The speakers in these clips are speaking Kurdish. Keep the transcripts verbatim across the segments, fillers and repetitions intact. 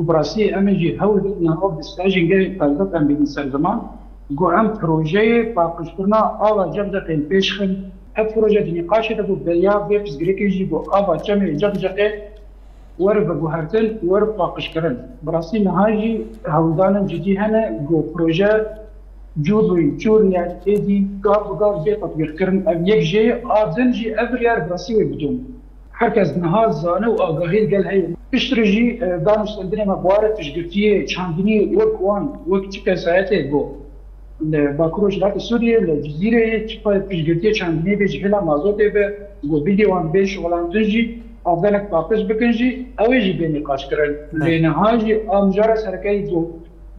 Û bi rastî em ê jî hewl bidin niha bi stajên gelek taybet em bînin ser ziman, ku em projeyê paqijkirina ava cexceqên pêş xin. Ev proje di nîqaşê de bû, beriya vê pirsgirêkê jî ku ava çemê cexceqê were veguhertin, were paqijkirin. Bi rastî niha jî hewldanin cidî hene ku proje cûr wî cûr, yani êdî gav bi gav bê tetbîqkirin. Ev yek jê, a din jî ev biryar bi rastî wê bidom. Her kes niha zane û agahî li gel heye. Piştre jî, e, danûstendinê me bi ware piştgirtiyê çandinî wek wan, wek çi kesayetê ku li Bakur Rojhilatê Sûriyê, li Cizîreyê, çi pe-, piştgirtiyê çandinê bê ji hêla mazotê be, ku bidê wan bê şixulandin jî, avdanek paqij bikin jî, ew ê jî bê nîqaşkirin. Belê. Lê niha jî a mijara serekeyî ku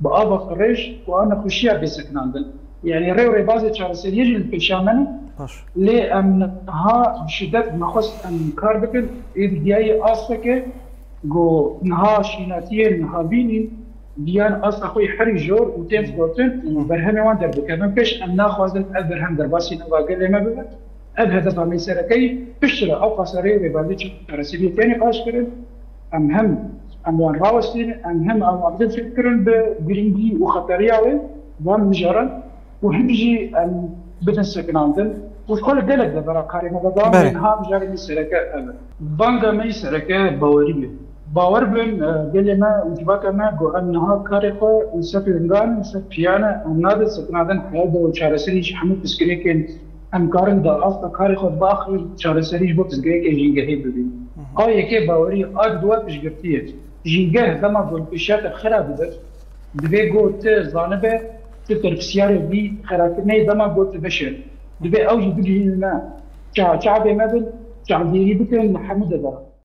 bi ava qirêj û a nexweşiya bê sekinandin. Yani rê û rêbazê çareseriyê jî li pêşiya me ne. Baş. Lê em niha bi şiddet nexwest em kar bikin, ê digiyayî asteke ku niha şînatiyên nihavînî diyan asta xwe yê herî jor û tên gotin û berhemê wan derbikevin pêş. Em naxwazin ev berhem derbasî nava gelê me bibe. Ev hedefa me serekeyî piştre ew qasa rê û rêbazê çareseriyê tê nîqaşkirin. Em hem em wan rawestînin, em hem em wan bidin fêrkirin bi girîngî û xeteriya wê van mijaran û hem jî em bidin sekinandin. Û ji xwe li gelek devera karê me ve bang Belê. Niha mijarê me sereke ev e. Banga me sereke bawerî ye. Bawer bin, e, gelê me û civaka me ku em niha karê xwe li ser pilingan, li ser piyane, em nadin sekinandin heyet de û çareserî ji hemû pirsgirêkên em karin da asta karê xwe biaxivin, çareserî ji bo pirsgirêkê jîngehê bibîn. A yekê bawerî, a diduwa piştgirtiyê. Jîngeh dema ku li pêşiya te xira dibe, divê ku tu zanibe, tu berpirsiyarê vî xirakirinê dema ku tu veşêre. Divê ew jî bigihînin me. Ça-, çavê me bin, çavdêrî bikin li hemû devera.